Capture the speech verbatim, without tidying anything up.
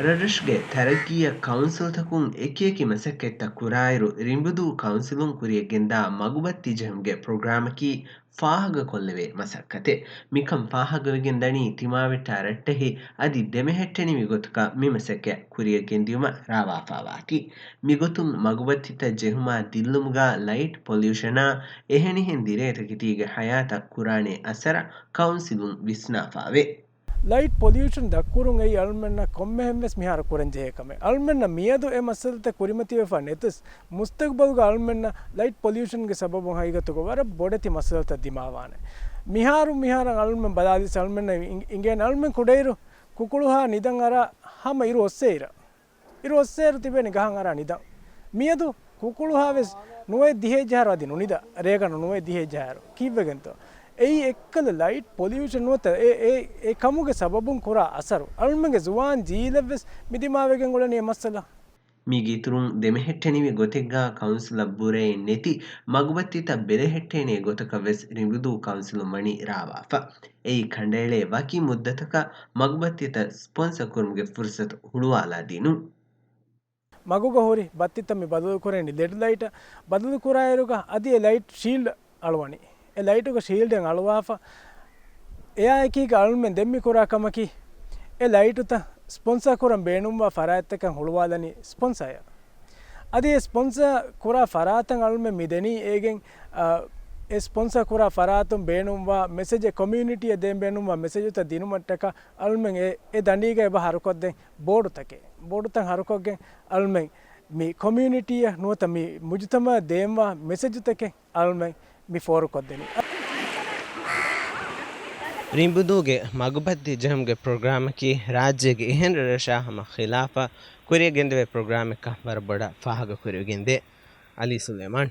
ރަށްރަށުގެ ތަރައްގީއަށް ކައުންސިލްތަކުން އެކިއެކި މަސައްކަތްތައް ކުރާއިރު، ރިނބުދޫ ކައުންސިލުން ކުރިއަށްގެންދާ މަގުބައްތި ޖެހުމުގެ ޕްރޮގްރާމަކީ ފާހަގަކޮށްލެވޭ މަސައްކަތެއް. މިކަން ފާހަގަވެގެން ދަނީ ތިމާވެއްޓާ ރައްޓެހި އަދި ދެމެހެއްޓެނިވި ގޮތަކަށް މި މަސައްކަތް ކުރިއަށްގެންދިޔުމަށް ރާވާފާވާތީ. މިގޮތުން މަގުބައްތިތައް ޖެހުމާ ދިއްލުމުގަ ލައިޓް ޕޮލިއުޝަނާ އެހެނިހެން ދިރޭތަކެތީގެ ހަޔާތަށް ކުރާނެ އަސަރަށް ކައުންސިލުން ވިސްނާފާވޭ. ލައިޓް ޕޮލިއުޝަން ދަށްކުރުން އެއީ އަޅުމެންނަށް ކޮންމެހެންވެސް މިހާރު ކުރަންޖެހޭ ކަމެއް. އަޅުމެންނަށް މިއަދު އެ މައްސަލަތައް ކުރިމަތިވެފަ ނެތަސް، މުސްތަގުބަލުގަ އަޅުމެންނަށް ލައިޓް ޕޮލިއުޝަންގެ ސަބަބުން ހަގީގަތުގަ ވަރަށް ބޮޑެތި މައްސަލަތައް ދިމާވާނެ. މިހާރު މިހާރަށް އަޅުމެން ބަލާލިސް އަޅުމެންނަށް އިނގ-، އިނގޭނެ އަޅުމެން ކުޑައިރު ކުކުޅުހާ ނިދަން އަރާ ހަމަ އިރު އޮއްސޭ އިރަށް. އިރު އޮއްސޭއިރު ތިބޭނެ ގަހަށް އަރާ ނިދަން. މިއަދު ކުކުޅުހާވެސް ނުވައެއް ދިހައެއް ޖަހާއިރު އަދި ނުނިދާ، ރޭގަނޑު ނުވައެއް ދިހައެއް ޖަހާއިރު. ކީއްވެގެންތޯ؟ އެއީ އެއްކަލަ ލައިޓް ޕޮލިއުޝަން ނުވަތަ އެ، އެ، އެ ކަމުގެ ސަބަބުން ކުރާ އަސަރު. އަޅުމެންގެ ޒުވާން ޖީލަށްވެސް މި ދިމާވެގެން އުޅެނީ އެ މައްސަލަ. މީގެ އިތުރުން ދެމެހެއްޓެނިވި ގޮތެއްގަ ކައުންސިލަށް ބުރައެއް ނެތި މަގުބައްތިތައް ބެލެހެއްޓޭނޭ ގޮތަކަށް ވެސް ރިނބުދޫ ކައުންސިލުން ވަނީ ރާވާފަ. އެއީ ކަނޑައެޅޭ ވަކި މުއްދަތަކަށް މަގުބައްތިތައް ސްޕޮންސަ ކުރުމުގެ ފުރުސަތު ހުޅުވާލާ ދިނުން. މަގުގަ ހުރި ބައްތިތައް މި ބަދަލުކުރަނީ ލެޑް ލައިޓަށް. ބަދަލުކުރާއިރުގަ އަދި އެ ލައިޓް ޝީލްޑް އަޅުވަނީ. އެ ލައިޓުގަ ޝީލްޑެއް އަޅުވާފަ. އެއާއެކީގަ އަޅުމެން ދެން މި ކުރާ ކަމަކީ، އެ ލައިޓުތައް ސްޕޮންސާ ކުރަން ބޭނުންވާ ފަރާތްތަކަށް ހުޅުވާލަނީ ސްޕޮންސާއަށް. އަދި އެ ސްޕޮންސާ ކުރާ ފަރާތަށް އަޅުމެން މި ދެނީ އޭގެން، އަ، އެ ސްޕޮންސާ ކުރާ ފަރާތުން ބޭނުންވާ މެސެޖެއް، ކޮމިއުނިޓީއަށް ދޭން ބޭނުންވާ މެސެޖުތައް ދިނުމަށްޓަކާ އަޅުމެން އެ، އެ ދަނޑީގަ އެބަ ހަރުކޮށްދޭން ބޯޑުތަކެއް. ބޯޑުތައް ހަރުކޮށްގެން އަޅުމެން މި ކޮމިއުނިޓީއަށް ނުވަތަ މި މުޖުތަމައަށް ދޭންވާ މެސެޖުތަކެއް އަޅުމެން މި ފޯރުކޮށްދެނީ. ރިނބުދޫގެ މަގުބައްތި ޖެހުމުގެ ޕްރޮގްރާމަކީ ރާއްޖޭގެ އެހެން ރަށްރަށާ ހަމަ ޚިލާފަށް ކުރިއަށް ގެންދެވޭ ޕްރޮގްރާމެއްކަން ވަރަށް ބޮޑަށް ފާހަގަކުރެވިގެންދޭ. އަލީ ސުލޭމާން.